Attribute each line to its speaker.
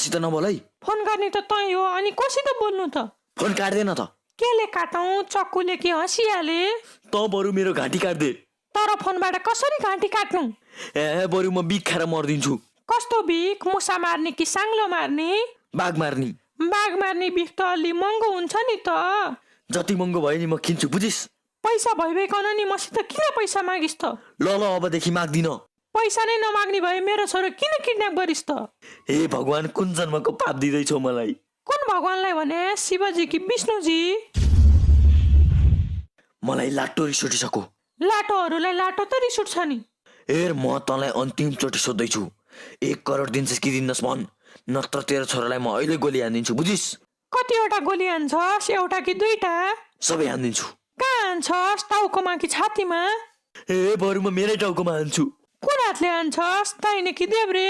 Speaker 1: सित नबोल है।
Speaker 2: फोन गर्ने त तँ हो, अनि कसित बोल्नु त?
Speaker 1: फोन काट्दैन त।
Speaker 2: केले काटौँ? चक्कुले कि हँसिहाले?
Speaker 1: त बरु मेरो घाँटी काट्दे।
Speaker 2: तर फोनबाट कसरी घाँटी काट्नु?
Speaker 1: ए बरु म बिख खाएर मर्दिन्छु।
Speaker 2: कस्तो बिख? मुसा मार्ने कि साङ्लो मार्ने?
Speaker 1: बाघ मार्ने।
Speaker 2: बाघ मार्ने बिख त अलि महँगो हुन्छ नि त।
Speaker 1: जति महँगो भयो नि म किन्छु, बुझिस?
Speaker 2: पैसा भइकन नि मसित किन पैसा मागिस् त?
Speaker 1: ल अबदेखि माग्दिन।
Speaker 2: पैसा नै नमाग्ने भए मेरो छोरो किन किडन्याप गरिस् त?
Speaker 1: हे भगवान, कुन जन्मको पाप दिँदैछौ मलाई?
Speaker 2: कुन भगवानलाई भने? शिवजी कि विष्णुजी?
Speaker 1: मलाई लाटो रिस उठिसक्यो।
Speaker 2: लाटोहरूलाई लाटो त रिस उठ्छ नि।
Speaker 1: हेर, म तँलाई अन्तिम चोटि सोध्दैछु, 1 करोड दिन्छस् कि दिन्नस् भन्, नत्र तेरो छोरालाई म अहिले गोली हानिदिन्छु, बुझिस?
Speaker 2: कतिवटा गोली हान्छस्? एउटा कि दुईटा?
Speaker 1: सबै हानिदिन्छु।
Speaker 2: कहाँ हान्छस्? टाउकोमा कि छातीमा?
Speaker 1: ए बरु म मेरै टाउकोमा हान्छु।
Speaker 2: कुन हातले हान्छस्? दाहिने कि देब्रे?